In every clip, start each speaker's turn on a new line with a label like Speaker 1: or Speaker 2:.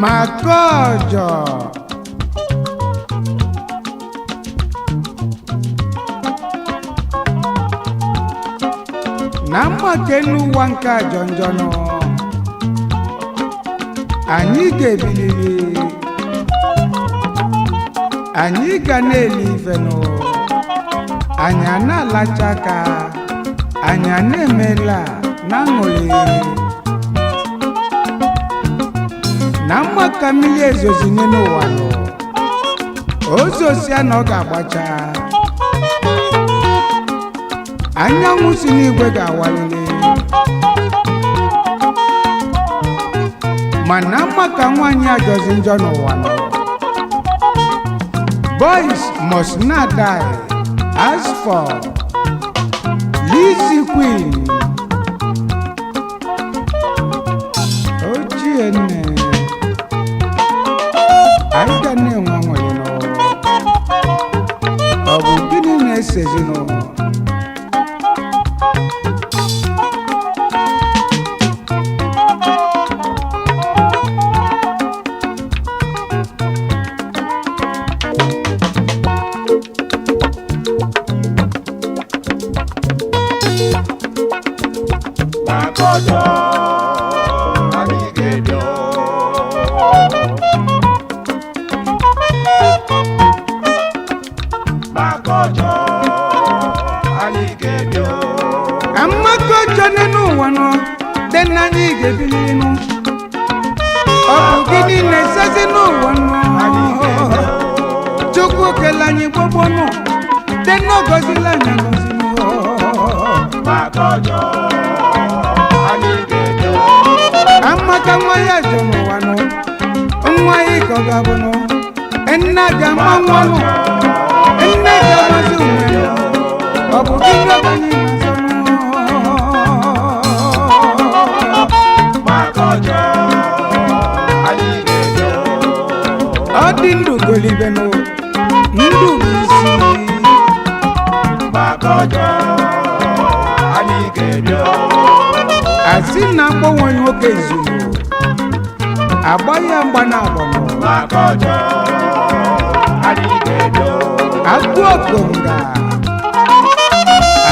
Speaker 1: Makojo. Na mmake n'ụwa nke a jọnjọnụ, anyị ga-ebiliri, anyị ga na-eli ifenụ, anyị a na-alacha aka, anyị a na-emela na aṅụrị. Na mma ka mmiri ezozi n'ụwa nụ, ozosia na ọ ga-agbacha, anyanwụ si n'igwe ga-awalili. Mana mma ka nwaanyị ajọzi njọ n'ụwa nọ. Boys must not die. As for Lizzy Queen, ochie nne, anyị ga na-enwe aṅụrị n'ụwa. Ọ bụ gịnị na-esezinụ?
Speaker 2: Makojo, anyị ga-ebi o. Makojo, anyị ga-ebi o.
Speaker 1: Ka mmakọ ọjọọ n'elu ụwa nọ dị na anyị ga-ebili nụ. Ọ bụ gịnị na-esezi n'ụwa nọ?
Speaker 2: Anyị ga-ebi o.
Speaker 1: Chukwu kele anyị gbogbo nụ dị na ọgọzila anyị agọzi nụ.
Speaker 2: Makojo, anyị ga-ebi o.
Speaker 1: Amaka nwa ya jọ n'ụwa nọ, nwa ya ka ọ ga-abụ nọ, nna ga-ama nwa nụ, nne ga-amazi onwe nụ. Ọ bụ gịnị ka anyị na-azọ nụ?
Speaker 2: Makojo, anyị ga-ebi o.
Speaker 1: Ọ dị ndụ golibenụ, ndụ bụ isi.
Speaker 2: Makojo, anyị ga-ebi o.
Speaker 1: Asị na mgbanwe nwoke zuru. Agba ya mgba na agbọnọ.
Speaker 2: Makọjọ, anyị ga-ebi.
Speaker 1: Agụ okonga,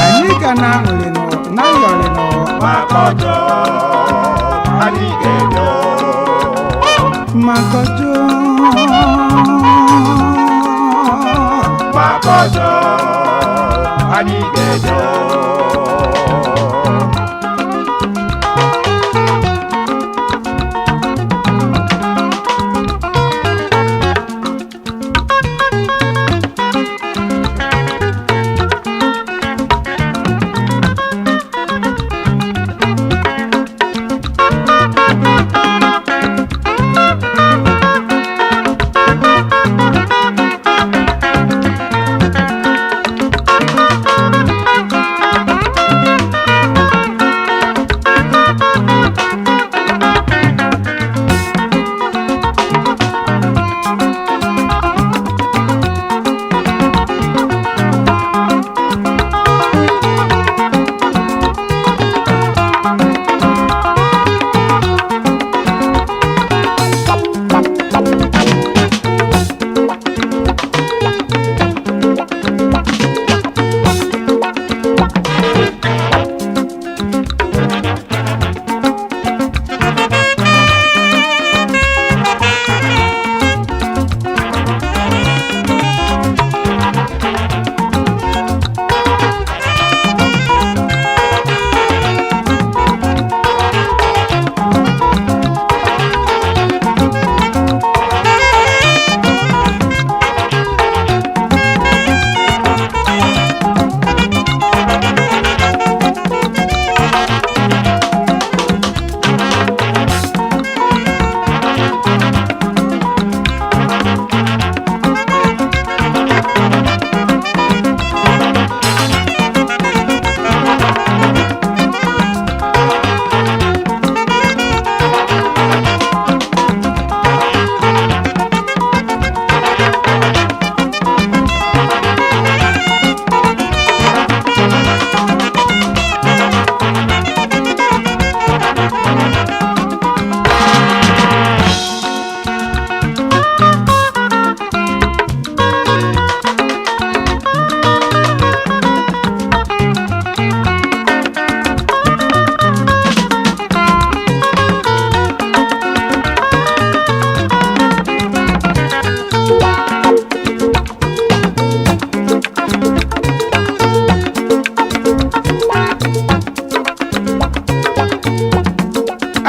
Speaker 1: anyị ga na-aṅụrịnụ na yọrịnụ.
Speaker 2: Makọjọ, anyị ga-ebi.
Speaker 1: Makọjọ.
Speaker 2: Makọjọ, anyị ga-ebi.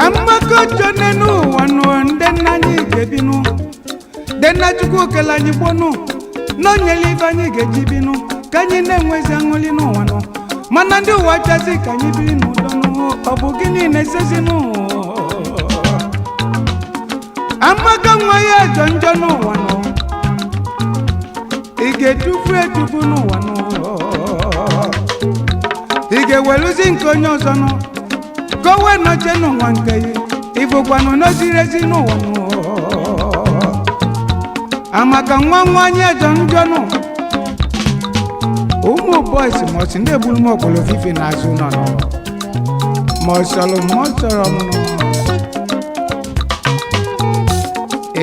Speaker 1: Amakọjọ n'enu ụwa nụ, ndị nna anyị ga-ebinụ, ndị nna Chukwu kele anyị gbonụ n'onyele ibe anyị ga-eji binụ ka anyị na-enwezi aṅụli n'ụwa nụ. Mana ndị ụwa chazi ka anyị biri n'udo nụ, ọ bụ gịnị na-esezi n'ụwa? Amaka nwa ya jọ njọ n'ụwa nụ, ị ga-etufu etufu n'ụwa nụ, ị ga-eweluzi nke onye ọzọ nụ ka o wee nọchie n'ụwa nke ya, ịbụkwanụ n'oziri ezi n'ụwa nụ. Amaka nwa nwa anyị ajọ njọ nụ, ụmụ bọis mọsị ndị egburu m ọkpọrọ fife n'azụ nọ nụ, ma ọ sọrọ m ma ọ sọrọ m nụ,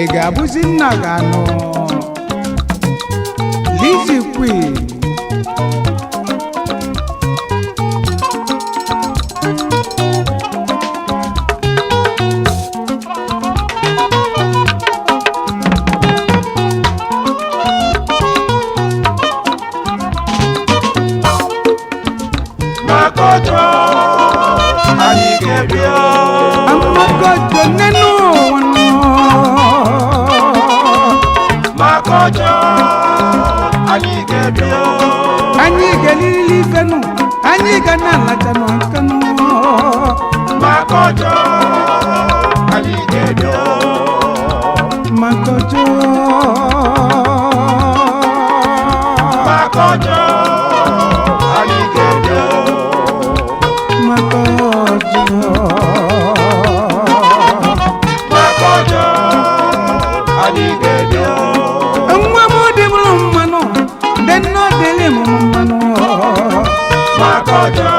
Speaker 1: ị ga-abụzi nna ga-anụ Lizzy Queen.
Speaker 2: Makọjọ, anyị ga-ebi.
Speaker 1: Amakọjọ nínú ụwa nụ.
Speaker 2: Makọjọ, anyị ga-ebi.
Speaker 1: Anyị ga-elirili ife nụ, anyị ga na-alacha nụ aka nụ.
Speaker 2: Makọjọ, anyị ga-ebi.
Speaker 1: Makọjọ.
Speaker 2: Makọjọ, anyị ga-ebi.
Speaker 1: Makọjọ.
Speaker 2: Makọjọ, anyị ga-ebi.
Speaker 1: Nwa m dị mụrụ mmanụ dị nnọọ dịrị m mmanụ.
Speaker 2: Makọjọ,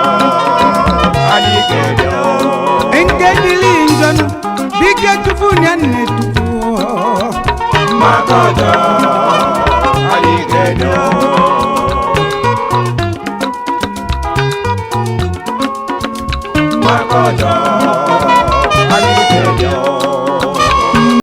Speaker 2: anyị ga-ebi.
Speaker 1: Nke dịrị njọ nụ, bike tupu ya nne.
Speaker 2: Maka ọjọọ, anyị ga-ebi o. Maka ọjọọ, anyị ga-ebi o.